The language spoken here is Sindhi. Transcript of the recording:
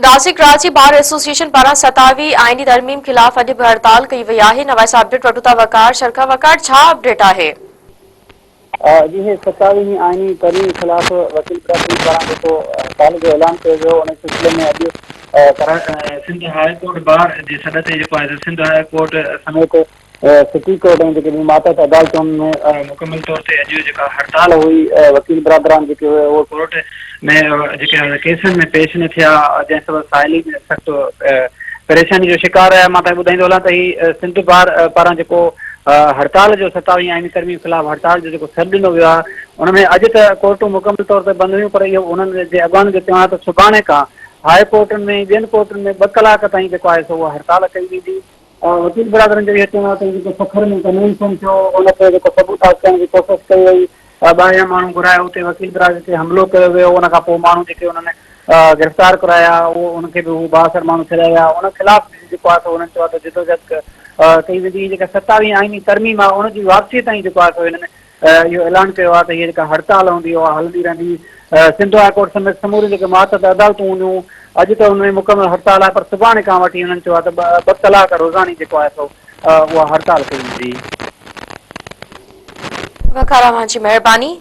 ناظرين ڪراچي بار ايسوسيئيشن پاران ستاويهه آئيني ترميم خلاف اڄ به هڙتال ڪئي وئي آهي نوائس اپڊيٽ وٺون ٿا وقار شر کان وقار ڇا اپڊيٽ آهي؟ جي هي ستاويهين آئيني ترميم خلاف وڪيل برادري پاران جيڪو هڙتال جو اعلان ڪيو ويو ان سلسلي ۾ اڄ سنڌ هاء ڪورٽ بار جي سڏ تي جيڪو آهي سنڌ هاء ڪورٽ سميت سٽي ڪورٽ ۽ جيڪي ٻيون ماتحت عدالتن ۾ مڪمل طور تي اڄ جيڪا هڙتال هئي وڪيل برادران جيڪي هئا اهي ڪورٽ ۾ جيڪي ڪيسن ۾ پيش نه ٿيا جنهن سبب سائلين سخت پريشاني جو شڪار رهيا. مان توهان کي ٻڌائيندو هلان ته هي سنڌ بار پاران جيڪو هڙتال جو ستاويهين آئيني ترميم خلاف هڙتال جو جيڪو سڏ ڏنو ويو آهي ان ۾ اڄ ته ڪورٽون مڪمل طور تي بند هيون پر اهو انهن جي اڳواڻن جو چوڻ آهي ته سڀاڻي کان هاء ڪورٽن ۾ ٻين ڪورٽن ۾ ٻه ڪلاڪ تائين جيڪو آهي سو اها هڙتال ڪئي ويندي. وڪيل برادرن جو اهو چوڻ آهي ته جيڪو سکر ۾ ڪنوينشن ٿيو ان کي جيڪو سبوتاژ ڪرڻ جي ڪوشش ڪئي وئي، ٻاهريان ماڻهو گهرائي اتي وڪيل برادري تي حملو ڪيو ويو، ان کان پوء ماڻهو جيڪي انهن گرفتار ڪرايا اهو ان کي به هو بااثر ماڻهو ڇڏيا ويا، ان خلاف به جيڪو آهي سو انهن چيو آهي ته جدوجهد ڪئي ويندي، هي جيڪا ستاويهين آئيني ترميم آهي ان جي واپسي تائين جيڪو آهي سو هنن اهو اعلان ڪيو آهي ته هيء جيڪا هڙتال هوندي اها هلندي رهندي. سنڌ هاء ڪورٽ سميت سموريون جيڪي ماتحت عدالتون هونديون اڄ ته ان ۾ مڪمل هڙتال آهي پر سڀاڻي کان وٺي هنن چيو آهي ته ٻه ڪلاڪ روزاني جيڪو آهي سو اها هڙتال ڪئي ويندي. وقار اوهان جي مهرباني.